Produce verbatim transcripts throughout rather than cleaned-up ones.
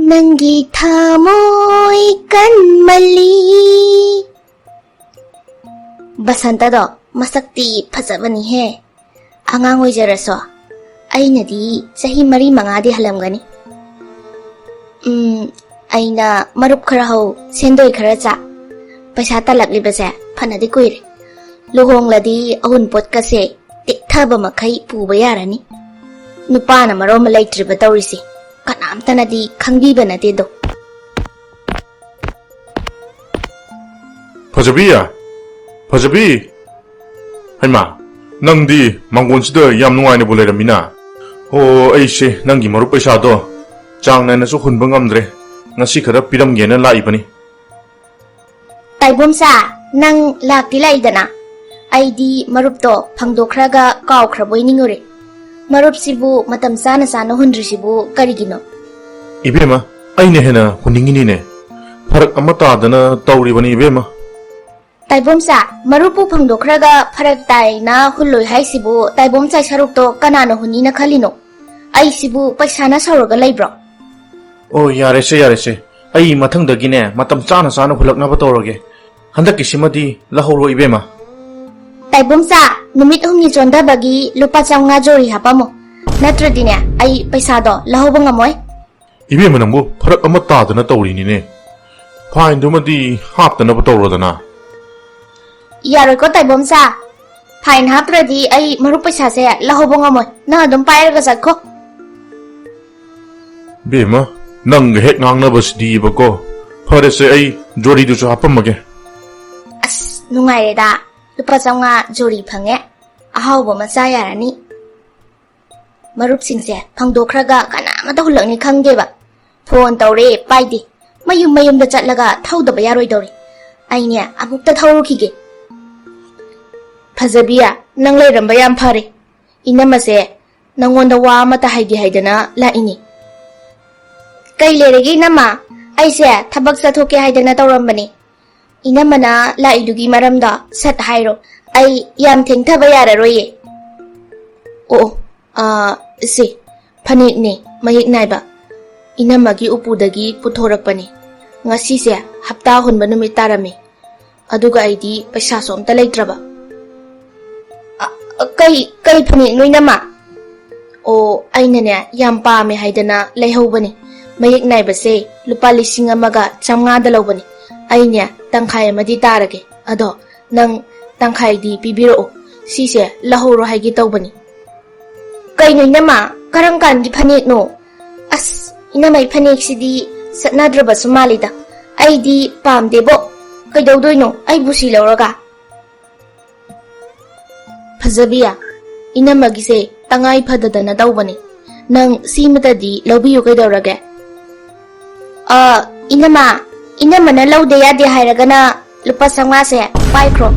ꯅꯪꯒꯤ ꯊꯃꯣꯏ ꯀꯟꯃꯜꯂꯤ꯫ ꯕꯁꯟꯇꯗꯣ ꯃꯁꯛꯇꯤ ꯐꯖꯕꯅꯤꯍꯦ꯫ ꯑꯉꯥꯡ ꯑꯣꯏꯖꯔꯁꯨ꯫ ꯑꯩꯅꯗꯤ ꯆꯍꯤ ꯃꯔꯤ ꯃꯉꯥꯗꯤ ꯍꯜꯂꯝꯒꯅꯤ꯫ ꯎꯝ, ꯑꯩꯅ ꯃꯔꯨꯞ ꯈꯔ ꯍꯧ, ꯁꯦꯟꯗꯣꯏ ꯈꯔ ꯆꯥ, ꯄꯩꯁꯥ ꯇꯥꯜꯂꯛꯂꯤꯕꯁꯦ ꯐꯅꯗꯤ ꯀꯨꯏꯔꯦ꯫ ꯂꯨꯍꯣꯡꯂꯗꯤ ꯑꯎꯟꯄꯣꯠꯀꯁꯦ ꯇꯦꯛꯊꯕ ꯃꯈꯩ ꯄꯨꯕ ꯌꯥꯔꯅꯤ꯫ ꯅꯨꯄꯥꯅ ꯃꯔꯣꯝ ꯑꯃ ꯂꯩꯇ꯭ꯔꯤꯕ ꯇꯧꯔꯤꯁꯦ, ꯀꯅꯥꯝꯇꯅꯗꯤ ꯈꯪꯕꯤꯕ ꯅꯠꯇꯦꯗꯣ꯫ ꯐꯖꯕꯤ, ꯐꯖꯕꯤ, ꯍꯩꯃꯥ, ꯅꯪꯗꯤ ꯃꯥꯡꯒꯣꯟꯁꯤꯗ ꯌꯥꯝ ꯅꯨꯡꯉꯥꯏꯅꯕꯨ ꯂꯩꯔꯝꯃꯤꯅ꯫ ꯑꯣ, ꯑꯩꯁꯦ ꯅꯪꯒꯤ ꯃꯔꯨꯞ ꯄꯩꯁꯥꯗꯣ ꯆꯥꯡ ꯅꯥꯏꯅꯁꯨ ꯍꯨꯟꯕ ꯉꯝꯗ꯭ꯔꯦ, ꯉꯁꯤ ꯈꯔ ꯄꯤꯔꯝꯒꯦꯅ ꯂꯥꯛꯏꯕꯅꯤ꯫ ꯇꯥꯏꯕꯣꯝꯆꯥ, ꯅꯪ ꯂꯥꯛꯇꯤ ꯂꯥꯛꯏꯗꯅ? ꯑꯩꯗꯤ ꯃꯔꯨꯞꯇꯣ ꯐꯪꯗꯣꯛꯈ꯭ꯔꯒ ꯀꯥꯎꯈ꯭ꯔꯕꯣꯏ ꯅꯤꯡꯉꯨꯔꯦ꯫ ꯃꯔꯨꯞꯁꯤꯕꯨ ꯃꯇꯝ ꯆꯥꯅ ꯆꯥꯅ ꯍꯨꯟꯗ꯭ꯔꯤꯁꯤꯕꯨ ꯀꯔꯤꯒꯤꯅꯣ? ꯏꯕꯦꯝꯃ, ꯑꯩꯅ ꯍꯦꯟꯅ ꯍꯨꯟꯅꯤꯡꯉꯤꯅꯤꯅꯦ꯫ ꯐꯔꯛ ꯑꯃ ꯇꯥꯗꯅ ꯇꯧꯔꯤꯕꯅꯤ, ꯏꯕꯦꯝꯃ꯫ ꯇꯥꯏꯕꯣꯝꯆꯥ, ꯃꯔꯨꯞꯄꯨ ꯐꯪꯗꯣꯛꯈ꯭ꯔꯒ ꯐꯔꯛ ꯇꯥꯏꯅ ꯍꯨꯜꯂꯣꯏ ꯍꯥꯏꯁꯤꯕꯨ ꯇꯥꯏꯕꯣꯝꯆꯥꯏ ꯁꯔꯨꯛꯇꯣ ꯀꯅꯥꯅ ꯍꯨꯟꯅꯤꯅ ꯈꯜꯂꯤꯅꯣ? ꯑꯩꯁꯤꯕꯨ ꯄꯩꯁꯥꯅ ꯁꯧꯔꯒ ꯂꯩꯕ꯭ꯔꯣ? ꯑꯣ, ꯌꯥꯔꯦꯁꯦ, ꯌꯥꯔꯦꯁꯦ꯫ ꯑꯩ ꯃꯊꯪꯗꯒꯤꯅꯦ ꯃꯇꯝ ꯆꯥꯅ ꯆꯥꯅ ꯍꯨꯜꯂꯛꯅꯕ ꯇꯧꯔꯒꯦ꯫ ꯍꯟꯗꯛꯀꯤꯁꯤꯃꯗꯤ ꯂꯧꯍꯧꯔꯣ, ꯏꯕꯦꯝꯃ꯫ ꯇꯥꯏꯕꯣꯝꯆꯥ, ꯅꯨꯃꯤꯠ ꯍꯨꯝꯅꯤ ꯆꯣꯟꯊꯕꯒꯤ ꯂꯨꯄꯥ ꯆꯥꯝꯃꯉꯥ ꯖꯣꯔꯤ ꯍꯥꯞꯄꯝꯃꯣ, ꯅꯠꯇ꯭ꯔꯗꯤꯅꯦ ꯑꯩ ꯄꯩꯁꯥꯗꯣ ꯂꯧꯍꯧꯕ ꯉꯝꯃꯣꯏ꯫ ꯏꯕꯦꯝꯃ, ꯅꯪꯕꯨ ꯐꯔꯛ ꯑꯃ ꯇꯥꯗꯅ ꯇꯧꯔꯤꯅꯤꯅꯦ꯫ ꯐꯥꯏꯟꯗꯨꯃꯗꯤ ꯍꯥꯞꯇꯅꯕ ꯇꯧꯔꯣꯗꯅ꯫ ꯌꯥꯔꯣꯏꯀꯣ ꯇꯥꯏꯕꯣꯝꯆꯥ, ꯐꯥꯏꯟ ꯍꯥꯞꯇ꯭ꯔꯗꯤ ꯑꯩ ꯃꯔꯨꯞ ꯄꯩꯁꯥꯁꯦ ꯂꯧꯍꯧꯕ ꯉꯝꯃꯣꯏ, ꯅꯪ ꯑꯗꯨꯝ ꯄꯥꯏꯔꯒ ꯆꯠꯈꯣ꯫ ꯕꯦꯝꯃ, ꯅꯪꯒ ꯍꯦꯛ ꯉꯥꯡꯅꯕꯁꯤꯗꯤꯕꯀꯣ꯫ ꯐꯔꯦꯁꯦ, ꯑꯩ ꯖꯣꯔꯤꯗꯨꯁꯨ ꯍꯥꯞꯄꯝꯃꯒꯦ꯫ ꯑꯁ, ꯅꯨꯡꯉꯥꯏꯔꯦꯗ, ꯂꯨꯄꯥ ꯆꯥꯝꯃꯉꯥ ꯖꯣꯔꯤ ꯐꯪꯉꯦ, ꯑꯍꯥꯎꯕ ꯑꯃ ꯆꯥ ꯌꯥꯔꯅꯤ꯫ ꯃꯔꯨꯞꯁꯤꯡꯁꯦ ꯐꯪꯗꯣꯛꯈ꯭ꯔꯒ ꯀꯅꯥꯃꯠꯇ ꯍꯨꯜꯂꯛꯅꯤ ꯈꯪꯗꯦꯕ꯫ ꯐꯣꯟ ꯇꯧꯔꯦ, ꯄꯥꯏꯗꯦ꯫ ꯃꯌꯨꯝ ꯃꯌꯨꯝꯗ ꯆꯠꯂꯒ ꯊꯧꯗꯕ ꯌꯥꯔꯣꯏꯗꯧꯔꯦ꯫ ꯑꯩꯅꯦ ꯑꯃꯨꯛꯇ ꯊꯧꯔꯨꯈꯤꯒꯦ꯫ ꯐꯖꯕꯤꯌꯥ, ꯅꯪ ꯂꯩꯔꯝꯕ ꯌꯥꯝ ꯐꯔꯦ꯫ ꯏꯅꯝꯃꯁꯦ ꯅꯪꯉꯣꯟꯗ ꯋꯥ ꯑꯃꯇ ꯍꯥꯏꯒꯦ ꯍꯥꯏꯗꯅ ꯂꯥꯛꯏꯅꯤ꯫ ꯀꯩ ꯂꯩꯔꯒꯦ ꯏꯅꯝꯃ? ꯑꯩꯁꯦ ꯊꯕꯛ ꯆꯠꯊꯣꯛꯀꯦ ꯍꯥꯏꯗꯅ ꯇꯧꯔꯝꯕꯅꯤ꯫ ꯏꯅꯝꯃꯅ ꯂꯥꯛꯏꯗꯨꯒꯤ ꯃꯔꯝꯗꯣ ꯁꯠ ꯍꯥꯏꯔꯣ꯫ ꯑꯩ ꯌꯥꯝ ꯊꯦꯡꯊꯕ ꯌꯥꯔꯔꯣꯏꯌꯦ꯫ ꯑꯣ, ꯑꯣ, ꯑꯥ, ꯁꯤ ꯐꯅꯦꯛꯅꯦ, ꯃꯌꯦꯛ ꯅꯥꯏꯕ꯫ ꯏꯅꯝꯃꯒꯤ ꯎꯄꯨꯗꯒꯤ ꯄꯨꯊꯣꯔꯛꯄꯅꯤ꯫ ꯉꯁꯤꯁꯦ ꯍꯞꯇꯥ ꯍꯨꯟꯕ ꯅꯨꯃꯤꯠ ꯇꯥꯔꯝꯃꯤ꯫ ꯑꯗꯨꯒ ꯑꯩꯗꯤ ꯄꯩꯁꯥꯁꯨ ꯑꯝꯇ ꯂꯩꯇ꯭ꯔꯕ꯫ "ꯑ, ꯑ, ꯀꯩ, ꯀꯩ ꯐꯅꯦꯛꯅꯣ, ꯏꯅꯝꯃ?" "ꯑꯣ, ꯑꯩꯅꯅꯦ, ꯌꯥꯝ ꯄꯥꯝꯃꯦ ꯍꯥꯏꯗꯅ ꯂꯩꯍꯧꯕꯅꯤ꯫ ꯃꯌꯦꯛ ꯅꯥꯏꯕꯁꯦ ꯂꯨꯄꯥ ꯂꯤꯁꯤꯡ ꯑꯃꯒ ꯆꯥꯝꯃꯉꯥꯗ ꯂꯧꯕꯅꯤ꯫ ꯑꯩꯅꯦ, ꯇꯪꯈꯥꯏ ꯑꯃꯗꯤ ꯇꯥꯔꯒꯦ꯫ ꯑꯗꯣ ꯅꯪ ꯇꯪꯈꯥꯏꯗꯤ ꯄꯤꯕꯤꯔꯛꯑꯣ꯫ ꯁꯤꯁꯦ ꯂꯧꯍꯧꯔꯣ ꯍꯥꯏꯒꯦ ꯇꯧꯕꯅꯤ꯫" "ꯀꯩꯅꯣ, ꯏꯅꯝꯃ, ꯀꯔꯝ ꯀꯥꯟꯒꯤ ꯐꯅꯦꯛꯅꯣ? ꯑꯁ, ꯏꯅꯝꯃꯩ ꯐꯅꯦꯛꯁꯤꯗꯤ ꯆꯠꯅꯗ꯭ꯔꯕꯁꯨ ꯃꯥꯜꯂꯤꯗ꯫ ꯑꯩꯗꯤ ꯄꯥꯝꯗꯦꯕꯣ꯫ ꯀꯩꯗꯧꯗꯣꯏꯅꯣ ꯑꯩꯕꯨ ꯁꯤ ꯂꯧꯔꯒ?" "ꯐꯖꯕꯤ, ꯏꯅꯝꯃꯒꯤꯁꯦ ꯇꯉꯥꯏ ꯐꯗꯗꯅ ꯇꯧꯕꯅꯤ꯫ ꯅꯪ ꯁꯤꯃꯇꯗꯤ ꯂꯧꯕꯤꯌꯨ ꯀꯩꯗꯧꯔꯒꯦ?" "ꯑ, ꯏꯅꯝꯃ, ꯏꯅꯝꯃꯅ ꯂꯧꯗ ꯌꯥꯗꯦ ꯍꯥꯏꯔꯒꯅ ꯂꯨꯄꯥ ꯆꯥꯝꯃꯉꯥꯁꯦ ꯄꯥꯏꯈ꯭ꯔꯣ꯫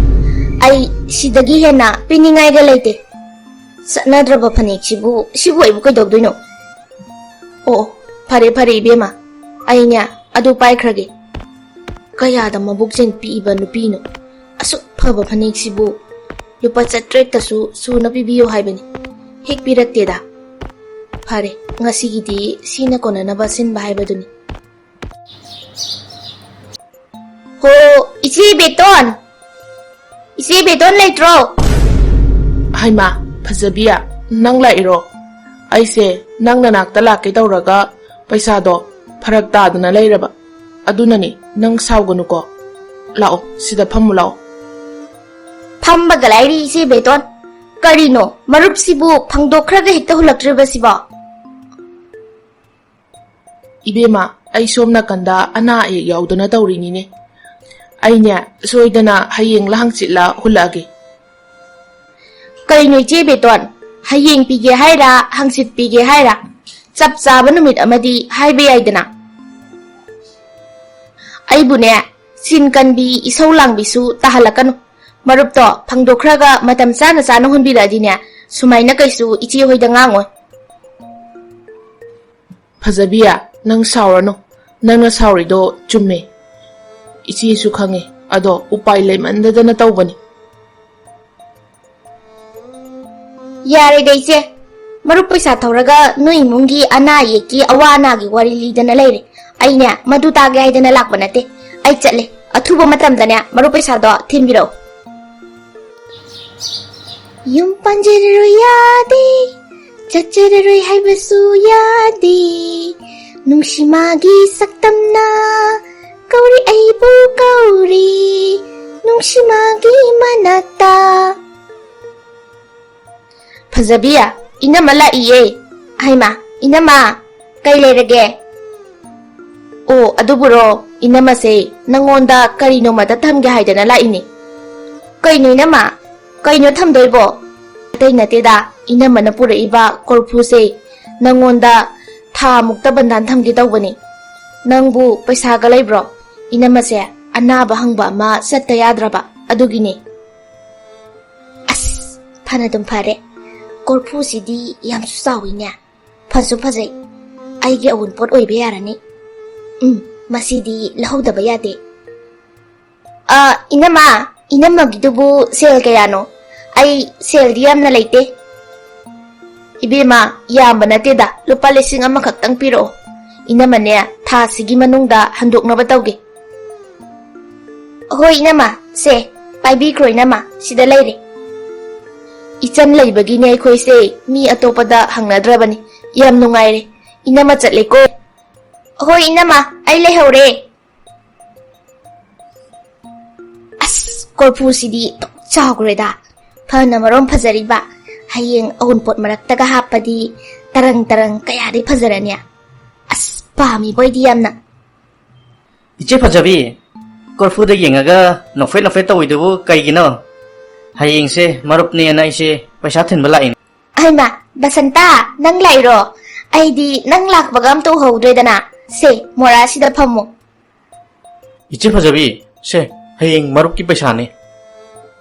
ꯑꯩ ꯁꯤꯗꯒꯤ ꯍꯦꯟꯅ ꯄꯤꯅꯤꯡꯉꯥꯏꯒ ꯂꯩꯇꯦ꯫ ꯆꯠꯅꯗ꯭ꯔꯕ ꯐꯅꯦꯛꯁꯤꯕꯨ, ꯁꯤꯕꯨ ꯑꯩꯕꯨ ꯀꯩꯗꯧꯗꯣꯏꯅꯣ?" "ꯑꯣ, ꯐꯔꯦ, ꯐꯔꯦ, ꯏꯕꯦꯝꯃ, ꯑꯩꯅꯦ ꯑꯗꯨ ꯄꯥꯏꯈ꯭ꯔꯒꯦ꯫" ꯀꯌꯥꯗ ꯃꯕꯨꯛ ꯆꯦꯟ ꯄꯤꯛꯏꯕ ꯅꯨꯄꯤꯅꯣ꯫ ꯑꯁꯨꯛ ꯐꯕ ꯐꯅꯦꯛꯁꯤꯕꯨ ꯂꯨꯄꯥ ꯆꯥꯇ꯭ꯔꯦꯠꯇꯁꯨ ꯁꯨꯅ ꯄꯤꯕꯤꯌꯨ ꯍꯥꯏꯕꯅꯤ꯫ ꯍꯦꯛ ꯄꯤꯔꯛꯇꯦꯗ꯫ ꯐꯔꯦ, ꯉꯁꯤꯒꯤꯗꯤ ꯁꯤꯅ ꯀꯣꯟꯅꯅꯕ ꯁꯤꯟꯕ ꯍꯥꯏꯕꯗꯨꯅꯤ꯫ "ꯍꯣ, ꯏꯆꯦ ꯕꯦꯇꯣꯟ! ꯏꯆꯦ ꯕꯦꯇꯣꯟ ꯂꯩꯇ꯭ꯔꯣ?" "ꯍꯩꯃꯥ, ꯐꯖꯕꯤ, ꯅꯪ ꯂꯥꯛꯏꯔꯣ? ꯑꯩꯁꯦ ꯅꯪ ꯅꯅꯥꯛꯇ ꯂꯥꯛꯀꯦ ꯇꯧꯔꯒ ꯄꯩꯁꯥꯗꯣ ꯐꯔꯛ ꯇꯥꯗꯅ ꯂꯩꯔꯕ꯫ ꯑꯗꯨꯅꯅꯦ, ꯅꯪ ꯁꯥꯎꯒꯅꯨꯀꯣ꯫ ꯂꯥꯛꯑꯣ, ꯁꯤꯗ ꯐꯝꯃꯨ ꯂꯥꯛꯑꯣ꯫" "ꯐꯝꯕꯒ ꯂꯥꯏꯔꯤ, ꯏꯆꯦ ꯕꯦꯇꯣꯟ꯫ ꯀꯔꯤꯅꯣ, ꯃꯔꯨꯞꯁꯤꯕꯨ ꯐꯪꯗꯣꯛꯈ꯭ꯔꯒ ꯍꯦꯛꯇ ꯍꯨꯜꯂꯛꯇ꯭ꯔꯤꯕꯁꯤꯕꯣ?" "ꯏꯕꯦꯝꯃ, ꯑꯩ ꯁꯣꯝ ꯅꯥꯀꯟꯗ ꯑꯅꯥ ꯑꯌꯦꯛ ꯌꯥꯎꯗꯅ ꯇꯧꯔꯤꯅꯤꯅꯦ꯫ ꯑꯩꯅꯦ, ꯁꯣꯏꯗꯅ ꯍꯌꯦꯡꯂ ꯍꯪꯆꯤꯠꯂ ꯍꯨꯜꯂꯛꯑꯒꯦ꯫" "ꯀꯩꯅꯣ, ꯏꯆꯦ ꯕꯦꯇꯣꯟ, ꯍꯌꯦꯡ ꯄꯤꯒꯦ ꯍꯥꯏꯔ, ꯍꯪꯆꯤꯠ ꯄꯤꯒꯦ ꯍꯥꯏꯔ? ꯆꯞ ꯆꯥꯕ ꯅꯨꯃꯤꯠ ꯑꯃꯗꯤ ꯍꯥꯏꯕ ꯌꯥꯏꯗꯅ?" "ꯑꯩꯕꯨꯅꯦ, ꯆꯤꯟ ꯀꯟꯕꯤ, ꯏꯁꯧ ꯂꯥꯡꯕꯤꯁꯨ ꯇꯥꯍꯜꯂꯛꯀꯅꯨ꯫ ꯃꯔꯨꯞꯇꯣ ꯐꯪꯗꯣꯛꯈ꯭ꯔꯒ ꯃꯇꯝ ꯆꯥꯅ ꯆꯥꯅ ꯍꯨꯟꯕꯤꯔꯛꯑꯗꯤꯅꯦ, ꯁꯨꯃꯥꯏꯅ ꯀꯩꯁꯨ ꯏꯆꯦ ꯍꯣꯏꯗ ꯉꯥꯡꯉꯣꯏ꯫" "ꯐꯖꯕꯤ, ꯅꯪ ꯁꯥꯎꯔꯅꯨ꯫ ꯅꯪꯅ ꯁꯥꯎꯔꯤꯗꯣ ꯆꯨꯝꯃꯦ꯫ ꯏꯆꯦꯁꯨ ꯈꯪꯉꯦ꯫ ꯑꯗꯣ ꯎꯄꯥꯏ ꯂꯩꯃꯟꯗꯗꯅ ꯇꯧꯕꯅꯤ꯫" "ꯌꯥꯔꯦꯗ, ꯏꯆꯦ꯫ ꯃꯔꯨꯞ ꯄꯩꯁꯥ ꯊꯧꯔꯒ ꯅꯣꯏ ꯏꯃꯨꯡꯒꯤ ꯑꯅꯥ ꯑꯌꯦꯛꯀꯤ ꯑꯋꯥ ꯑꯅꯥꯒꯤ ꯋꯥꯔꯤ ꯂꯤꯗꯅ ꯂꯩꯔꯦ꯫ ꯑꯩꯅꯦ ꯃꯗꯨ ꯇꯥꯒꯦ ꯍꯥꯏꯗꯅ ꯂꯥꯛꯄ ꯅꯠꯇꯦ꯫ ꯑꯩ ꯆꯠꯂꯦ꯫ ꯑꯊꯨꯕ ꯃꯇꯝꯗꯅꯦ ꯃꯔꯨꯞ ꯄꯩꯁꯥꯗꯣ ꯊꯤꯟꯕꯤꯔꯛꯑꯣ꯫ ꯌꯨꯝ ꯄꯥꯟꯖꯔꯔꯣꯏ ꯌꯥꯗꯦ, ꯆꯠꯆꯔꯔꯣꯏ ꯍꯥꯏꯕꯁꯨ ꯌꯥꯗꯦ꯫ ꯅꯨꯡꯁꯤ ꯃꯥꯒꯤ ꯁꯛꯇꯝꯅ ꯀꯧꯔꯤ ꯑꯩꯕꯨ ꯀꯧꯔꯤ, ꯅꯨꯡꯁꯤ ꯃꯥꯒꯤ ꯃꯅꯥꯛꯇ꯫ ꯐꯖꯕꯤ, ꯏꯅꯝꯃ ꯂꯥꯛꯏꯌꯦ꯫ ꯍꯩꯃꯥ, ꯏꯅꯝꯃ, ꯀꯩ ꯂꯩꯔꯒꯦ? ꯑꯣ, ꯑꯗꯨꯕꯨꯔꯣ, ꯏꯅꯝꯃꯁꯦ ꯅꯪꯉꯣꯟꯗ ꯀꯔꯤꯅꯣꯃꯗ ꯊꯝꯒꯦ ꯍꯥꯏꯗꯅ ꯂꯥꯛꯏꯅꯦ꯫ ꯀꯩꯅꯣ ꯏꯅꯝꯃ? ꯀꯩꯅꯣ ꯊꯝꯗꯣꯏꯕꯣ? ꯑꯇꯩ ꯅꯠꯇꯦꯗ, ꯏꯅꯝꯃꯅ ꯄꯨꯔꯛꯏꯕ ꯀꯣꯔꯐꯨꯁꯦ ꯅꯪꯉꯣꯟꯗ ꯊꯥ ꯃꯨꯛꯇ ꯕꯟꯗꯥꯟ ꯊꯝꯒꯦ ꯇꯧꯕꯅꯤ꯫ ꯅꯪꯕꯨ ꯄꯩꯁꯥꯒ ꯂꯩꯕ꯭ꯔꯣ? ꯏꯅꯝꯃꯁꯦ ꯑꯅꯥꯕ ꯍꯪꯕ ꯑꯃ ꯆꯠꯇ ꯌꯥꯗ꯭ꯔꯕ ꯑꯗꯨꯒꯤꯅꯦ꯫ ꯑꯁ, ꯐꯅꯗꯨꯝ ꯐꯔꯦ꯫ ꯀꯣꯔꯐꯨꯁꯤꯗꯤ ꯌꯥꯝꯁꯨ ꯆꯥꯎꯏꯅꯦ꯫ ꯐꯁꯨ ꯐꯖꯩ꯫ ꯑꯩꯒꯤ ꯑꯋꯨꯟꯄꯣꯠ ꯑꯣꯏꯕ ꯌꯥꯔꯅꯤ꯫ ꯎꯝ, ꯃꯁꯤꯗꯤ ꯂꯧꯍꯧꯗꯕ ꯌꯥꯗꯦ꯫ ꯑ, ꯏꯅꯝꯃ, ꯏꯅꯝꯃꯒꯤꯗꯨꯕꯨ ꯁꯦꯜ ꯀꯌꯥꯅꯣ? ꯑꯩ ꯁꯦꯜꯗꯤ ꯌꯥꯝꯅ ꯂꯩꯇꯦ꯫ ꯏꯕꯦꯝꯃ, ꯌꯥꯝꯕ ꯅꯠꯇꯦꯗ, ꯂꯨꯄꯥ ꯂꯤꯁꯤꯡ ꯑꯃꯈꯛꯇꯪ ꯄꯤꯔꯛꯑꯣ꯫ ꯏꯅꯝꯃꯅꯦ, ꯊꯥꯁꯤꯒꯤ ꯃꯅꯨꯡꯗ ꯍꯟꯗꯣꯛꯅꯕ ꯇꯧꯒꯦ꯫ ꯍꯣꯏ ꯏꯅꯝꯃ, ꯁꯦ, ꯄꯥꯏꯕꯤꯈ꯭ꯔꯣ ꯏꯅꯝꯃ, ꯁꯤꯗ ꯂꯩꯔꯦ꯫ ꯏꯆꯟ ꯂꯩꯕꯒꯤꯅꯦ ꯑꯩꯈꯣꯏꯁꯦ ꯃꯤ ꯑꯇꯣꯞꯄꯗ ꯍꯪꯅꯗ꯭ꯔꯕꯅꯤ꯫ ꯌꯥꯝ ꯅꯨꯡꯉꯥꯏꯔꯦ꯫ ꯏꯅꯝꯃ ꯆꯠꯂꯦꯀꯣ꯫ ꯍꯣꯏ ꯏꯅꯝꯃ, ꯑꯩ ꯂꯩꯍꯧꯔꯦ꯫ ꯑꯁ, ꯀꯣꯔꯐꯨꯁꯤꯗꯤ ꯑꯗꯨꯛ ꯆꯥꯎꯈ꯭ꯔꯦꯗ꯫ ꯐꯅ ꯃꯔꯣꯝ ꯐꯖꯔꯤꯕ꯫ ꯍꯌꯦꯡ ꯑꯋꯨꯟꯄꯣꯠ ꯃꯔꯛꯇꯒ ꯍꯥꯞꯄꯗꯤ ꯇꯔꯪ ꯇꯔꯪ ꯀꯌꯥꯗꯤ ꯐꯖꯔꯅꯤ꯫ ꯑꯁ, ꯄꯥꯝꯃꯤꯕꯣ ꯑꯩꯗꯤ ꯌꯥꯝꯅ꯫ ꯏꯆꯦ ꯐꯖꯕꯤ, ꯀꯣꯔꯐꯨꯗ ꯌꯦꯡꯉꯒ ꯅꯣꯛꯐꯦꯠ ꯅꯣꯛꯐꯦꯠ ꯇꯧꯋꯤꯗꯨꯕꯨ ꯀꯩꯒꯤꯅꯣ? ꯍꯌꯦꯡꯁꯦ ꯃꯔꯨꯞꯅꯦꯅ ꯑꯩꯁꯦ ꯄꯩꯁꯥ ꯊꯤꯟꯕ ꯂꯥꯛꯏꯅꯦ꯫ ꯍꯩꯃꯥ, ꯕꯁꯟꯇ, ꯅꯪ ꯂꯥꯛꯏꯔꯣ? ꯑꯩꯗꯤ ꯅꯪ ꯂꯥꯛꯄꯒ ꯑꯝꯇ ꯎꯍꯧꯗ꯭ꯔꯦꯗꯅ꯫ ꯁꯦ, ꯃꯣꯔꯥꯁꯤꯗ ꯐꯝꯃꯣ꯫ ꯏꯆꯦ ꯐꯖꯕꯤ, ꯁꯦ, ꯍꯌꯦꯡ ꯃꯔꯨꯞꯀꯤ ꯄꯩꯁꯥꯅꯦ꯫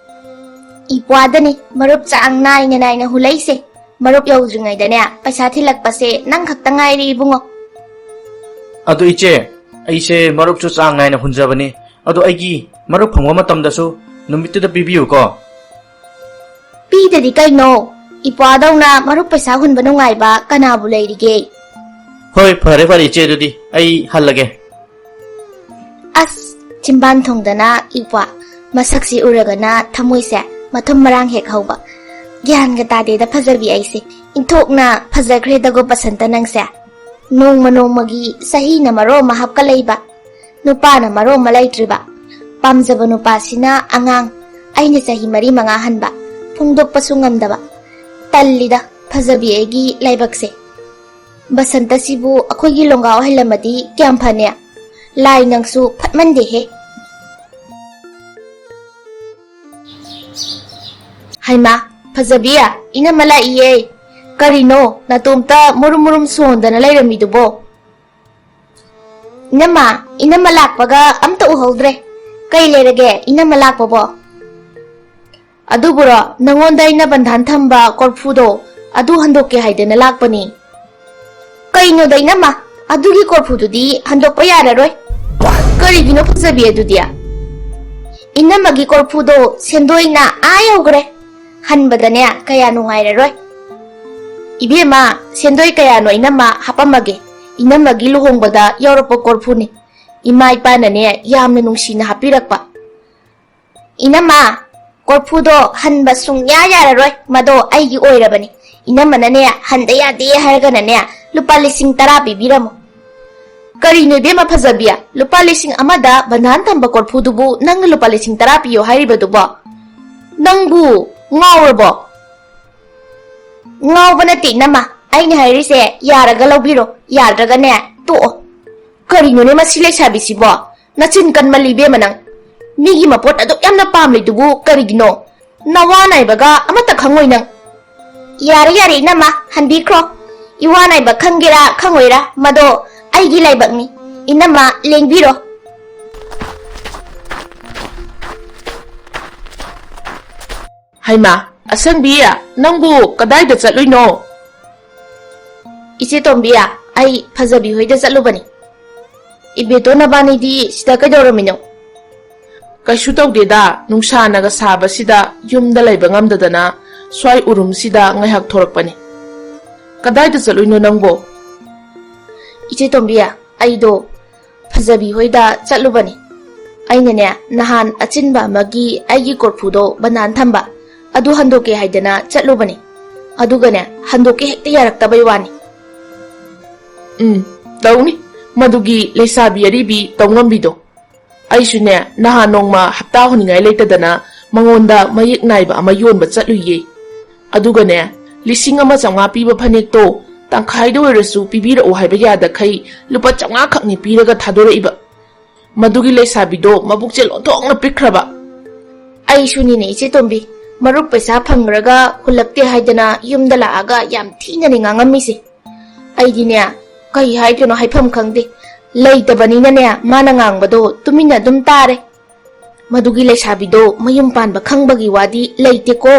ꯏꯄ꯭ꯋꯥꯗꯅꯤ ꯃꯔꯨꯞ ꯆꯥꯡ ꯅꯥꯏꯅ ꯅꯥꯏꯅ ꯍꯨꯜꯂꯛꯏꯁꯦ꯫ ꯃꯔꯨꯞ ꯌꯧꯗ꯭ꯔꯤꯉꯩꯗꯅꯦ, ꯄꯩꯁꯥ ꯊꯤꯜꯂꯛꯄꯁꯦ ꯅꯪ ꯈꯛꯇ ꯉꯥꯏꯔꯦ ꯏꯕꯨꯡꯉꯣ꯫ ꯑꯗꯨ ꯏꯆꯦ, ꯑꯩꯁꯦ ꯃꯔꯨꯞꯁꯨ ꯆꯥꯡ ꯅꯥꯏꯅ ꯍꯨꯟꯖꯕꯅꯤ꯫ ꯑꯗꯣ ꯑꯩꯒꯤ ꯃꯔꯨꯞ ꯐꯪꯕ ꯃꯇꯝꯗꯁꯨ ꯅꯨꯃꯤꯠꯇꯨꯗ ꯄꯤꯕꯤꯌꯨꯀꯣ꯫ ꯄꯤꯗꯗꯤ ꯀꯩꯅꯣ? ꯏꯄ꯭ꯋꯥꯗꯧꯅ ꯃꯔꯨꯞ ꯄꯩꯁꯥ ꯍꯨꯟꯕ ꯅꯨꯡꯉꯥꯏꯕ ꯀꯅꯥꯕꯨ ꯂꯩꯔꯤꯒꯦ? ꯍꯣꯏ, ꯐꯔꯦ ꯐꯔꯦ ꯏꯆꯦ, ꯑꯗꯨꯗꯤ ꯑꯩ ꯍꯜꯂꯒꯦ꯫ ꯑꯁ, ꯆꯤꯝꯕꯥꯟ ꯊꯣꯡꯗꯅ ꯏꯄ꯭ꯋꯥ ꯃꯁꯛꯁꯤ ꯎꯔꯒꯅ ꯊꯃꯣꯏꯁꯦ ꯃꯊꯨꯝ ꯃꯔꯥꯡ ꯍꯦꯛ ꯍꯧꯕ꯫ ꯒ꯭ꯌꯥꯟꯒ ꯇꯥꯗꯦꯗ ꯐꯖꯕꯤ ꯑꯩꯁꯦ꯫ ꯏꯟꯊꯣꯛꯅ ꯐꯖꯈ꯭ꯔꯦꯗꯒꯣ ꯕꯁꯟꯇ ꯅꯪꯁꯦ꯫ ꯅꯣꯡꯃ ꯅꯣꯡꯃꯒꯤ ꯆꯍꯤꯅ ꯃꯔꯣꯜ ꯑꯃ ꯍꯥꯞꯀꯠꯂꯛꯏꯕ, ꯅꯨꯄꯥꯅ ꯃꯔꯣꯜ ꯑꯃ ꯂꯩꯇ꯭ꯔꯤꯕ, ꯄꯥꯝꯖꯕ ꯅꯨꯄꯥꯁꯤꯅ ꯑꯉꯥꯡ, ꯑꯩꯅ ꯆꯍꯤ ꯃꯔꯤ ꯃꯉꯥ ꯍꯟꯕ, ꯐꯣꯡꯗꯣꯛꯄꯁꯨ ꯉꯝꯗꯕ꯫ ꯇꯜꯂꯤꯗ ꯐꯖꯕꯤ ꯑꯩꯒꯤ ꯂꯥꯏꯕꯛꯁꯦ꯫ ꯕꯁꯟꯇꯁꯤꯕꯨ ꯑꯩꯈꯣꯏꯒꯤ ꯂꯣꯡꯒꯥ ꯑꯣꯏꯍꯜꯂꯝꯃꯗꯤ ꯀꯌꯥꯝ ꯐꯅꯤ? ꯂꯥꯏ ꯅꯪꯁꯨ ꯐꯠꯃꯟꯗꯦꯍꯦ꯫ ꯍꯩꯃꯥ, ꯐꯖꯕꯤ, ꯏꯅꯝꯃ ꯂꯥꯛꯏꯌꯦ꯫ ꯀꯔꯤꯅꯣ ꯅꯇꯣꯝꯇ ꯃꯨꯔꯨꯝ ꯃꯨꯔꯨꯝ ꯁꯣꯟꯗꯅ ꯂꯩꯔꯝꯃꯤꯗꯨꯕꯣ? ꯏꯅꯝꯃ, ꯏꯅꯝꯃ ꯂꯥꯛꯄꯒ ꯑꯝꯇ ꯎꯍꯧꯗ꯭ꯔꯦ꯫ ꯀꯩ ꯂꯩꯔꯒꯦ ꯏꯅꯝꯃ ꯂꯥꯛꯄꯕꯣ? ꯑꯗꯨꯕꯨꯔꯣ, ꯅꯉꯣꯟꯗ ꯑꯩꯅ ꯕꯟꯙꯥꯟ ꯊꯝꯕ ꯀꯣꯔꯐꯨꯗꯣ, ꯑꯗꯨ ꯍꯟꯗꯣꯛꯀꯦ ꯍꯥꯏꯗꯅ ꯂꯥꯛꯄꯅꯤ꯫ ꯀꯩꯅꯣꯗ ꯏꯅꯝꯃ, ꯑꯗꯨꯒꯤ ꯀꯣꯔꯐꯨꯗꯨꯗꯤ ꯍꯟꯗꯣꯛꯄ ꯌꯥꯔꯔꯣꯏ꯫ ꯀꯔꯤꯒꯤꯅꯣ ꯐꯖꯕꯤ ꯑꯗꯨꯗꯤ? ꯏꯅꯝꯃꯒꯤ ꯀꯣꯔꯐꯨꯗꯣ ꯁꯦꯟꯗꯣꯏꯅ ꯑꯥ ꯌꯧꯈ꯭ꯔꯦ꯫ ꯍꯟꯕꯗꯅꯦ ꯀꯌꯥ ꯅꯨꯡꯉꯥꯏꯔꯔꯣꯏ꯫ ꯏꯕꯦꯝꯃ, ꯁꯦꯟꯗꯣꯏ ꯀꯌꯥꯅꯣ ꯏꯅꯝꯃ ꯍꯥꯄꯝꯃꯒꯦ꯫ ꯏꯅꯝꯃꯒꯤ ꯂꯨꯍꯣꯡꯕꯗ ꯌꯥꯎꯔꯛꯄ ꯀꯣꯔꯐꯨꯅꯤ꯫ ꯏꯃꯥ ꯏꯄꯥꯅꯅꯦ ꯌꯥꯝꯅ ꯅꯨꯡꯁꯤꯅ ꯍꯥꯞꯄꯤꯔꯛꯄ꯫ ꯏꯅꯝꯃ, ꯀꯣꯔꯐꯨꯗꯣ ꯍꯟꯕ ꯁꯨꯡꯌꯥ ꯌꯥꯔꯔꯣꯏ, ꯃꯗꯣ ꯑꯩꯒꯤ ꯑꯣꯏꯔꯕꯅꯤ꯫ ꯏꯅꯝꯃꯅꯅꯦ ꯍꯟꯗ ꯌꯥꯗꯦ ꯍꯥꯏꯔꯒꯅꯅꯦ ꯂꯨꯄꯥ ꯂꯤꯁꯤꯡ ꯇꯔꯥ ꯄꯤꯕꯤꯔꯝꯃꯣ꯫ ꯀꯔꯤꯅꯣ ꯏꯕꯦꯝꯃ ꯐꯖꯕꯤ, ꯂꯨꯄꯥ ꯂꯤꯁꯤꯡ ꯑꯃꯗ ꯕꯟꯙꯥꯟ ꯊꯝꯕ ꯀꯣꯔꯐꯨꯗꯨꯕꯨ ꯅꯪꯅ ꯂꯨꯄꯥ ꯂꯤꯁꯤꯡ ꯇꯔꯥ ꯄꯤꯌꯣ ꯍꯥꯏꯔꯤꯕꯗꯨꯕꯣ? ꯅꯪꯕꯨ ꯉꯥꯎꯔꯕꯣ? ꯉꯥꯎꯕ ꯅꯠꯇꯦ ꯏꯅꯝꯃ, ꯑꯩꯅ ꯍꯥꯏꯔꯤꯁꯦ ꯌꯥꯔꯒ ꯂꯧꯕꯤꯔꯣ, ꯌꯥꯗ꯭ꯔꯒꯅꯦ ꯇꯣꯛꯑꯣ꯫ ꯀꯔꯤꯅꯣꯅꯦ ꯃꯁꯤ ꯂꯩꯁꯥꯕꯤꯁꯤꯕꯣ? ꯅꯆꯤꯟ ꯀꯟꯃꯜꯂꯤ ꯏꯕꯦꯝꯃ ꯅꯪ꯫ ꯃꯤꯒꯤ ꯃꯄꯣꯠ ꯑꯗꯨꯛ ꯌꯥꯝꯅ ꯄꯥꯝꯂꯤꯗꯨꯕꯨ ꯀꯔꯤꯒꯤꯅꯣ? ꯅꯋꯥ ꯅꯥꯏꯕꯒ ꯑꯃꯠꯇ ꯈꯪꯉꯣꯏ ꯅꯪ꯫ ꯌꯥꯔꯦ ꯌꯥꯔꯦ ꯏꯅꯝꯃ, ꯍꯟꯕꯤꯈ꯭ꯔꯣ꯫ ꯏꯋꯥ ꯅꯥꯏꯕ ꯈꯪꯒꯦꯔꯥ ꯈꯪꯉꯣꯏꯔꯥ ꯃꯗꯣ ꯑꯩꯒꯤ ꯂꯥꯏꯕꯛꯅꯤ꯫ ꯏꯅꯝꯃ ꯂꯦꯡꯕꯤꯔꯣ꯫ ꯍꯩꯃꯥ, ꯑꯁꯪꯕꯤ, ꯅꯪꯕꯨ ꯀꯗꯥꯏꯗ ꯆꯠꯂꯨꯏꯅꯣ? ꯏꯆꯦ ꯇꯣꯝꯕꯤ, ꯑꯩ ꯐꯖꯕꯤ ꯍꯣꯏꯗ ꯆꯠꯂꯨꯕꯅꯤ꯫ ꯏꯕꯦꯇꯣꯟ ꯅꯕꯥꯅꯤꯗꯤ ꯁꯤꯗ ꯀꯩꯗꯧꯔꯝꯃꯤꯅꯣ? ꯀꯩꯁꯨ ꯇꯧꯗꯦꯗ, ꯅꯨꯡꯁꯥꯅꯒ ꯁꯥꯕꯁꯤꯗ ꯌꯨꯝꯗ ꯂꯩꯕ ꯉꯝꯗꯗꯅ ꯁ꯭ꯋꯥꯏ ꯎꯔꯨꯝꯁꯤꯗ ꯉꯥꯏꯍꯥꯛ ꯊꯣꯔꯛꯄꯅꯤ꯫ "ꯀꯗꯥꯏꯗ ꯆꯠꯂꯨꯏꯅꯣ ꯅꯪꯕꯣ?" "ꯏꯆꯦ ꯇꯣꯝꯕꯤ, ꯑꯩꯗꯣ ꯐꯖꯕꯤ ꯍꯣꯏꯗ ꯆꯠꯂꯨꯕꯅꯤ꯫ ꯑꯩꯅꯅꯦ, ꯅꯍꯥꯟ ꯑꯆꯤꯟꯕ ꯑꯃꯒꯤ ꯑꯩꯒꯤ ꯀꯣꯔꯐꯨꯗꯣ ꯕꯟꯗꯥꯟ ꯊꯝꯕ, ꯑꯗꯨ ꯍꯟꯗꯣꯛꯀꯦ ꯍꯥꯏꯗꯅ ꯆꯠꯂꯨꯕꯅꯤ꯫ ꯑꯗꯨꯒꯅꯦ, ꯍꯟꯗꯣꯛꯀꯦ ꯍꯦꯛꯇ ꯌꯥꯔꯛꯇꯕꯩ ꯋꯥꯅꯤ꯫" "ꯎꯝ, ꯇꯧꯅꯤ꯫ ꯃꯗꯨꯒꯤ ꯂꯩꯁꯥꯕꯤ ꯑꯔꯤꯕꯤ ꯇꯧꯉꯝꯕꯤꯗꯣ꯫ ꯑꯩꯁꯨꯅꯦ, ꯅꯍꯥꯟ ꯅꯣꯡꯃ ꯍꯞꯇꯥ ꯍꯨꯅꯤꯡꯉꯥꯏ ꯂꯩꯇꯗꯅ ꯃꯉꯣꯟꯗ ꯃꯌꯦꯛ ꯅꯥꯏꯕ ꯑꯃ ꯌꯣꯟꯕ ꯆꯠꯂꯨꯏꯌꯦ꯫ ꯑꯗꯨꯒꯅꯦ, ꯂꯤꯁꯤꯡ ꯑꯃ ꯆꯥꯝꯃꯉꯥ ꯄꯤꯕ ꯐꯅꯦꯛꯇꯣ ꯇꯪꯈꯥꯏꯗ ꯑꯣꯏꯔꯁꯨ ꯄꯤꯕꯤꯔꯛꯎ ꯍꯥꯏꯕ ꯌꯥꯗꯈꯩ ꯂꯨꯄꯥ ꯆꯥꯝꯃꯉꯥ ꯈꯛꯅꯤ ꯄꯤꯔꯒ ꯊꯥꯗꯣꯔꯛꯏꯕ꯫ ꯃꯗꯨꯒꯤ ꯂꯩꯁꯥꯕꯤꯗꯣ ꯃꯕꯨꯛꯁꯦ ꯂꯣꯟꯊꯣꯛꯅ ꯄꯤꯛꯈ꯭ꯔꯕ꯫" "ꯑꯩꯁꯨꯅꯤꯅꯦ ꯏꯆꯦ ꯇꯣꯝꯕꯤ, ꯃꯔꯨꯞ ꯄꯩꯁꯥ ꯐꯪꯈ꯭ꯔꯒ ꯍꯨꯜꯂꯛꯇꯦ ꯍꯥꯏꯗꯅ ꯌꯨꯝꯗ ꯂꯥꯛꯑꯒ ꯌꯥꯝ ꯊꯤꯅꯅꯦ ꯉꯥꯡꯉꯝꯃꯤꯁꯦ꯫ ꯑꯩꯗꯤꯅꯦ, ꯀꯩ ꯍꯥꯏꯗꯣꯏꯅꯣ ꯍꯥꯏꯐꯝ ꯈꯪꯗꯦ꯫ ꯂꯩꯇꯕꯅꯤꯅꯅꯦ, ꯃꯥꯅ ꯉꯥꯡꯕꯗꯣ ꯇꯨꯃꯤꯟꯅ ꯑꯗꯨꯝ ꯇꯥꯔꯦ꯫ ꯃꯗꯨꯒꯤ ꯂꯩꯁꯥꯕꯤꯗꯣ ꯃꯌꯨꯝ ꯄꯥꯟꯕ ꯈꯪꯕꯒꯤ ꯋꯥꯗꯤ ꯂꯩꯇꯦꯀꯣ꯫"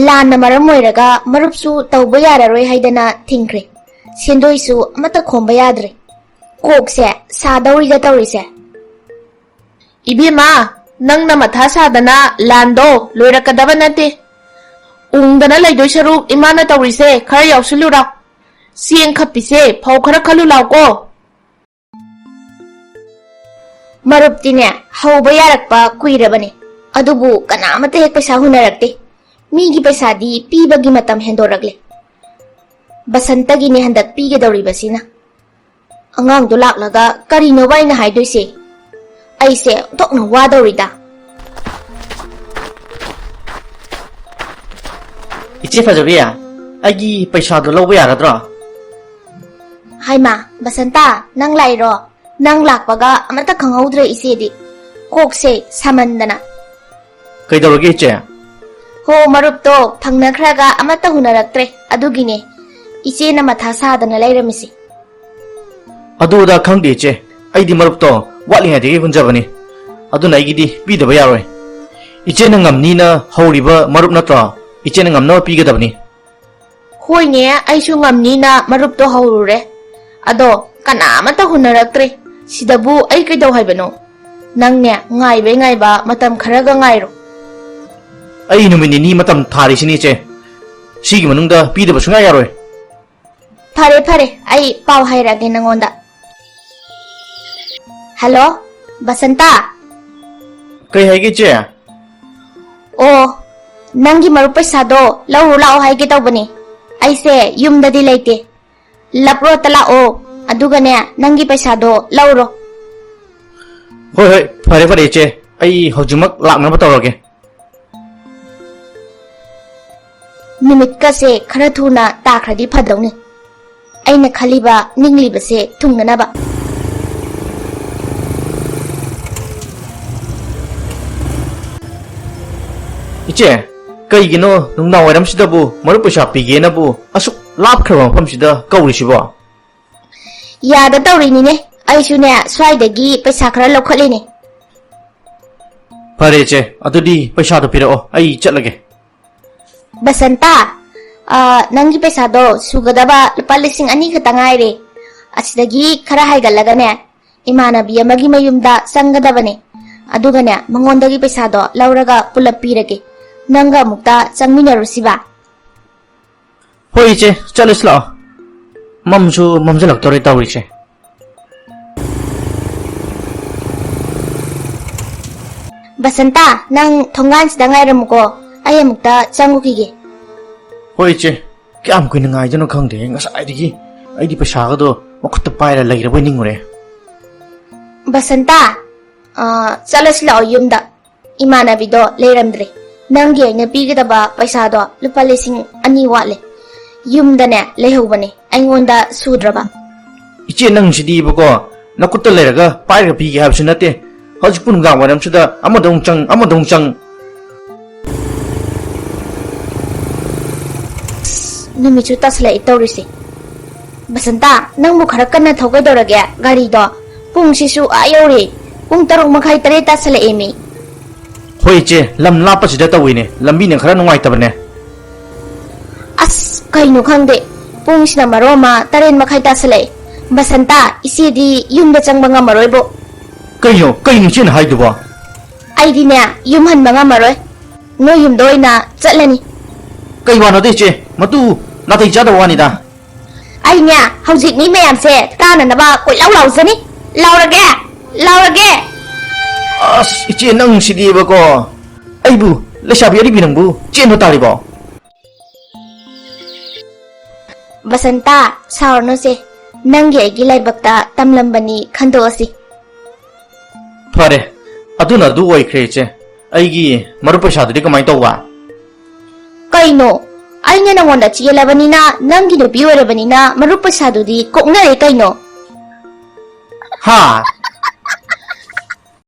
ꯂꯥꯟꯅ ꯃꯔꯝ ꯑꯣꯏꯔꯒ ꯃꯔꯨꯞꯁꯨ ꯇꯧꯕ ꯌꯥꯔꯔꯣꯏ ꯍꯥꯏꯗꯅ ꯊꯤꯡꯈ꯭ꯔꯦ꯫ ꯁꯦꯟꯗꯣꯏꯁꯨ ꯑꯃꯠꯇ ꯈꯣꯝꯕ ꯌꯥꯗ꯭ꯔꯦ꯫ ꯀꯣꯛꯁꯦ ꯁꯥꯗꯧꯔꯤꯗ ꯇꯧꯔꯤꯁꯦ꯫ "ꯏꯕꯦꯝꯃ, ꯅꯪꯅ ꯃꯊꯥ ꯁꯥꯗꯅ ꯂꯥꯟꯗꯣ ꯂꯣꯏꯔꯛꯀꯗꯕ ꯅꯠꯇꯦ꯫ ꯎꯪꯗꯅ ꯂꯩꯗꯣꯏ ꯁꯔꯨꯛ ꯏꯃꯥꯅ ꯇꯧꯔꯤꯁꯦ ꯈꯔ ꯌꯥꯎꯁꯤꯜꯂꯨꯔꯥ꯫ ꯆꯦꯡ ꯈꯞꯄꯤꯁꯦ ꯐꯧ ꯈꯔ ꯈꯜꯂꯨ ꯂꯥꯎꯀꯣ꯫" ꯃꯔꯨꯞꯇꯤꯅꯦ, ꯍꯧꯕ ꯌꯥꯔꯛꯄ ꯀꯨꯏꯔꯕꯅꯦ, ꯑꯗꯨꯕꯨ ꯀꯅꯥꯃꯠꯇ ꯍꯦꯛ ꯄꯩꯁꯥ ꯍꯨꯟꯅꯔꯛꯇꯦ꯫ ꯃꯤꯒꯤ ꯄꯩꯁꯥꯗꯤ ꯄꯤꯕꯒꯤ ꯃꯇꯝ ꯍꯦꯟꯗꯣꯔꯛꯂꯦ꯫ ꯕꯁꯟꯇꯒꯤꯅꯦ ꯍꯟꯗꯛ ꯄꯤꯒꯗꯧꯔꯤꯕꯁꯤꯅ꯫ ꯑꯉꯥꯡꯗꯣ ꯂꯥꯛꯂꯒ ꯀꯔꯤꯅꯣꯕ ꯑꯩꯅ ꯍꯥꯏꯗꯣꯏꯁꯦ? ꯑꯩꯁꯦ ꯑꯣꯟꯊꯣꯛꯅ ꯋꯥꯗꯧꯔꯤꯗ꯫ "ꯏꯆꯦ ꯐꯖꯕꯤ, ꯑꯩꯒꯤ ꯄꯩꯁꯥꯗꯣ ꯂꯧꯕ ꯌꯥꯒꯗ꯭ꯔꯣ?" "ꯍꯥꯏꯃ, ꯕꯁꯟꯇ, ꯅꯪ ꯂꯥꯛꯏꯔꯣ? ꯅꯪ ꯂꯥꯛꯄꯒ ꯑꯃꯠꯇ ꯈꯪꯍꯧꯗ꯭ꯔꯦ ꯏꯆꯦꯗꯤ꯫ ꯀꯣꯛꯁꯦ ꯁꯥꯃꯟꯗꯅ꯫" "ꯀꯩꯗꯧꯔꯒꯦ ꯏꯆꯦ?" "ꯍꯣ, ꯃꯔꯨꯞꯇꯣ ꯐꯪꯅꯈ꯭ꯔꯒ ꯑꯃꯠꯇ ꯍꯨꯟꯅꯔꯛꯇ꯭ꯔꯦ, ꯑꯗꯨꯒꯤꯅꯦ ꯏꯆꯦꯅ ꯃꯊꯥ ꯁꯥꯗꯅ ꯂꯩꯔꯝꯃꯤꯁꯦ꯫" "ꯑꯗꯨ ꯑꯗꯥ ꯈꯪꯗꯦ ꯏꯆꯦ, ꯑꯩꯗꯤ ꯃꯔꯨꯞꯇꯣ ꯋꯥꯠꯂꯤꯉꯩꯗꯒꯤ ꯍꯨꯟꯖꯕꯅꯤ, ꯑꯗꯨꯅ ꯑꯩꯒꯤꯗꯤ ꯄꯤꯗꯕ ꯌꯥꯔꯣꯏ꯫ ꯏꯆꯦꯅ ꯉꯝꯅꯤꯅ ꯍꯧꯔꯤꯕ ꯃꯔꯨꯞ ꯅꯠꯇ꯭ꯔꯣ? ꯏꯆꯦꯅ ꯉꯝꯅꯕ ꯄꯤꯒꯗꯕꯅꯤ꯫" "ꯍꯣꯏꯅꯦ, ꯑꯩꯁꯨ ꯉꯝꯅꯤꯅ ꯃꯔꯨꯞꯇꯣ ꯍꯧꯔꯨꯔꯦ꯫ ꯑꯗꯣ ꯀꯅꯥ ꯑꯃꯠꯇ ꯍꯨꯟꯅꯔꯛꯇ꯭ꯔꯦ꯫ ꯁꯤꯗꯕꯨ ꯑꯩ ꯀꯩꯗꯧ ꯍꯥꯏꯕꯅꯣ? ꯅꯪꯅꯦ, ꯉꯥꯏꯕꯩ ꯉꯥꯏꯕ, ꯃꯇꯝ ꯈꯔꯒ ꯉꯥꯏꯔꯣ꯫ ꯑꯩ ꯅꯨꯃꯤꯠ ꯅꯤꯅꯤ ꯃꯇꯝ ꯊꯥꯔꯤꯁꯤꯅꯤ, ꯏꯆꯦ꯫ ꯁꯤꯒꯤ ꯃꯅꯨꯡꯗ ꯄꯤꯗꯕ ꯁꯨꯡꯌꯥ ꯌꯥꯔꯣꯏ꯫ ꯐꯔꯦ, ꯐꯔꯦ, ꯑꯩ ꯄꯥꯎ ꯍꯥꯏꯔꯛꯑꯒꯦ ꯅꯪꯉꯣꯟꯗ꯫ ꯍꯜꯂꯣ, ꯕꯁꯟꯇ꯫ ꯀꯩ ꯍꯥꯏꯒꯦ, ꯏꯆꯦ? ꯑꯣ, ꯅꯪꯒꯤ ꯃꯔꯨꯞ ꯄꯩꯁꯥꯗꯣ ꯂꯧꯔꯨ ꯂꯥꯛꯑꯣ ꯍꯥꯏꯒꯦ ꯇꯧꯕꯅꯦ꯫ ꯑꯩꯁꯦ ꯌꯨꯝꯗꯗꯤ ꯂꯩꯇꯦ꯫ ꯂꯞ ꯔꯣꯗꯇ ꯂꯥꯛꯑꯣ, ꯑꯗꯨꯒꯅꯦ, ꯅꯪꯒꯤ ꯄꯩꯁꯥꯗꯣ ꯂꯧꯔꯣ꯫ ꯍꯣꯏ, ꯍꯣꯏ, ꯐꯔꯦ, ꯐꯔꯦ, ꯏꯆꯦ꯫ ꯑꯩ ꯍꯧꯖꯤꯛꯃꯛ ꯂꯥꯛꯅꯕ ꯇꯧꯔꯒꯦ꯫ ꯅꯨꯃꯤꯠꯀꯁꯦ ꯈꯔ ꯊꯨꯅ ꯇꯥꯈ꯭ꯔꯗꯤ ꯐꯗꯧꯅꯤ꯫ ꯑꯩꯅ ꯈꯜꯂꯤꯕ, ꯅꯤꯡꯂꯤꯕꯁꯦ ꯊꯨꯡꯅꯅꯕ꯫ ꯏꯆꯦ, ꯀꯩꯒꯤꯅꯣ ꯅꯨꯡꯗꯥꯡ ꯋꯥꯏꯔꯝꯁꯤꯗꯕꯨ ꯃꯔꯨꯞ ꯄꯩꯁꯥ ꯄꯤꯒꯦꯅꯕꯨ ꯑꯁꯨꯛ ꯂꯥꯞꯈ꯭ꯔꯕ ꯃꯐꯝꯁꯤꯗ ꯀꯧꯔꯤꯁꯤꯕꯣ? ꯌꯥꯗ ꯇꯧꯔꯤꯅꯤꯅꯦ꯫ ꯑꯩꯁꯨꯅꯦ, ꯁ꯭ꯋꯥꯏꯗꯒꯤ ꯄꯩꯁꯥ ꯈꯔ ꯂꯧꯈꯠꯂꯤꯅꯦ꯫ ꯐꯔꯦ, ꯏꯆꯦ, ꯑꯗꯨꯗꯤ ꯄꯩꯁꯥꯗꯣ ꯄꯤꯔꯛꯑꯣ, ꯑꯩ ꯆꯠꯂꯒꯦ꯫ ꯕꯁꯟꯇ, ꯑ, ꯅꯪꯒꯤ ꯄꯩꯁꯥꯗꯣ ꯁꯨꯒꯗꯕ ꯂꯨꯄꯥ ꯂꯤꯁꯤꯡ ꯑꯅꯤ ꯈꯛꯇ ꯉꯥꯏꯔꯦ꯫ ꯑꯁꯤꯗꯒꯤ ꯈꯔ ꯍꯥꯏꯒꯠꯂꯒꯅꯦ, ꯏꯃꯥꯟꯅꯕꯤ ꯑꯃꯒꯤ ꯃꯌꯨꯝꯗ ꯆꯪꯒꯗꯕꯅꯦ꯫ ꯑꯗꯨꯒꯅꯦ, ꯃꯉꯣꯟꯗꯒꯤ ꯄꯩꯁꯥꯗꯣ ꯂꯧꯔꯒ ꯄꯨꯂꯞ ꯄꯤꯔꯒꯦ꯫ ꯅꯪꯒ ꯑꯃꯨꯛꯇ ꯆꯪꯃꯤꯟꯅꯔꯨꯁꯤꯕ꯫ ꯍꯣꯏ, ꯏꯆꯦ, ꯆꯠꯂꯁꯤ ꯂꯥꯛꯑꯣ꯫ ꯃꯝꯁꯨ ꯃꯝꯁꯤꯜꯂꯛꯇꯧꯔꯦ ꯇꯧꯔꯤꯁꯦ꯫ ꯕꯁꯟꯇ, ꯅꯪ ꯊꯣꯡꯒꯥꯟꯁꯤꯗ ꯉꯥꯏꯔꯝꯃꯨꯀꯣ, ꯑꯩ ꯑꯃꯨꯛꯇ ꯆꯪꯉꯨꯈꯤꯒꯦ꯫ ꯍꯣꯏ, ꯏꯆꯦ꯫ ꯀꯌꯥꯝ ꯀꯨꯏꯅ ꯉꯥꯏꯗꯣꯏꯅꯣ ꯈꯪꯗꯦ꯫ ꯉꯁꯥꯏꯗꯒꯤ ꯑꯩꯗꯤ ꯄꯩꯁꯥꯒꯗꯣ ꯃꯈꯨꯠꯇ ꯄꯥꯏꯔ ꯂꯩꯔꯕꯣꯏ ꯅꯤꯡꯉꯨꯔꯦ꯫ ꯕꯁꯟꯇ, ꯑ, ꯆꯠꯂꯁꯤ ꯂꯥꯛꯑꯣ ꯌꯨꯝꯗ꯫ ꯏꯃꯥꯟꯅꯕꯤꯗꯣ ꯂꯩꯔꯝꯗ꯭ꯔꯦ꯫ ꯅꯪꯒꯤ ꯑꯩꯅ ꯄꯤꯒꯗꯕ ꯄꯩꯁꯥꯗꯣ ꯂꯨꯄꯥ ꯂꯤꯁꯤꯡ ꯑꯅꯤ ꯋꯥꯠꯂꯦ꯫ ꯌꯨꯝꯗꯅꯦ ꯂꯩꯍꯧꯕꯅꯦ, ꯑꯩꯉꯣꯟꯗ ꯁꯨꯗ꯭ꯔꯕ꯫ ꯏꯆꯦ, ꯅꯪꯁꯤꯗꯤꯕꯀꯣ, ꯅꯈꯨꯠꯇ ꯂꯩꯔꯒ ꯄꯥꯏꯔꯒ ꯄꯤꯒꯦ ꯍꯥꯏꯕꯁꯨ ꯅꯠꯇꯦ꯫ ꯍꯧꯖꯤꯛꯄꯨ ꯅꯨꯡꯗꯥꯡ ꯋꯥꯏꯔꯝꯁꯤꯗ ꯑꯃꯗ ꯑꯃꯨꯛ ꯆꯪ, ꯑꯃꯗ ꯑꯃꯨꯛ ꯆꯪ꯫ ꯑꯁ, ꯅꯨꯃꯤꯠꯁꯨ ꯇꯥꯁꯜꯂꯛꯑꯦ ꯇꯧꯔꯤꯁꯦ꯫ ꯕꯁꯟꯇ, ꯅꯪꯕꯨ ꯈꯔ ꯀꯟꯅ ꯊꯧ ꯀꯩꯗꯧꯔꯒꯦ ꯒꯥꯔꯤꯗꯣ? ꯄꯨꯡꯁꯤꯁꯨ ꯑꯥ ꯌꯧꯔꯦ꯫ ꯄꯨꯡ ꯇꯔꯨꯛ ꯃꯈꯥꯏ, ꯇꯔꯦꯠ ꯇꯥꯁꯜꯂꯛꯑꯦꯃꯤ꯫ ꯍꯣꯏ ꯏꯆꯦ, ꯂꯝ ꯂꯥꯞꯄꯁꯤꯗ ꯇꯧꯋꯤꯅꯦ, ꯂꯝꯕꯤꯅ ꯈꯔ ꯅꯨꯡꯉꯥꯏꯇꯕꯅꯦ꯫ ꯑꯁ, ꯀꯩꯅꯣ ꯈꯪꯗꯦ, ꯄꯨꯡꯁꯤꯅ ꯃꯔꯣꯟ ꯑꯃ ꯇꯔꯦꯠ ꯃꯈꯥꯏ ꯇꯥꯁꯜꯂꯛꯑꯦ꯫ ꯕꯁꯟꯇ, ꯏꯆꯦꯗꯤ ꯌꯨꯝꯗ ꯆꯪꯕ ꯉꯝꯃꯔꯣꯏꯕꯣ꯫ ꯀꯩꯅꯣ, ꯀꯩꯅꯣ ꯏꯆꯦꯅ ꯍꯥꯏꯗꯨꯕꯣ? ꯑꯩꯗꯤꯅꯦ, ꯌꯨꯝ ꯍꯟꯕ ꯉꯝꯃꯔꯣꯏ꯫ ꯅꯣꯏ ꯌꯨꯝꯗ ꯑꯣꯏꯅ ꯆꯠꯂꯅꯤ꯫ ꯀꯩ ꯋꯥꯅꯣꯗ ꯏꯆꯦ? ꯃꯇꯨ ꯅꯥꯇꯩ ꯆꯥꯗꯕ ꯋꯥꯅꯤꯗ꯫ ꯑꯩꯅꯦ, ꯍꯧꯖꯤꯛ ꯃꯤ ꯃꯌꯥꯝꯁꯦ ꯇꯥꯅꯅꯕ ꯀꯣꯏꯂꯥꯎ ꯂꯥꯎꯖꯅꯤ꯫ ꯂꯥꯎꯔꯒꯦ, ꯂꯥꯎꯔꯒꯦ꯫ ꯑꯁ, ꯏꯆꯦ ꯅꯪꯁꯤꯗꯤꯕꯀꯣ꯫ ꯑꯩꯕꯨ, ꯂꯩꯁꯥꯕꯤ ꯑꯔꯤꯕꯤ ꯅꯪꯕꯨ ꯆꯦꯟꯕ ꯇꯥꯔꯤꯕꯣ? ꯕꯁꯟꯇ, ꯁꯥꯎꯔꯅꯨꯁꯦ꯫ ꯅꯪꯒꯤ ꯑꯩꯒꯤ ꯂꯥꯏꯕꯛꯇ ꯇꯝꯂꯝꯕꯅꯤ, ꯈꯟꯗꯣꯛꯑꯁꯤ꯫ ꯐꯔꯦ, ꯑꯗꯨꯅ ꯑꯗꯨ ꯑꯣꯏꯈ꯭ꯔꯦ ꯏꯆꯦ꯫ ꯑꯩꯒꯤ ꯃꯔꯨꯞ ꯄꯩꯁꯥꯗꯨꯗꯤ ꯀꯃꯥꯏꯅ ꯇꯧꯕ? ꯀꯩꯅꯣ? ꯑꯩꯅ ꯅꯉꯣꯟꯗ ꯆꯦꯜꯂꯕꯅꯤꯅ, ꯅꯪꯒꯤ ꯅꯨꯄꯤ ꯑꯣꯏꯔꯕꯅꯤꯅ, ꯃꯔꯨꯞ ꯄꯩꯁꯥꯗꯨꯗꯤ ꯀꯣꯛꯅꯔꯦ ꯀꯩꯅꯣ꯫ ꯍꯥ?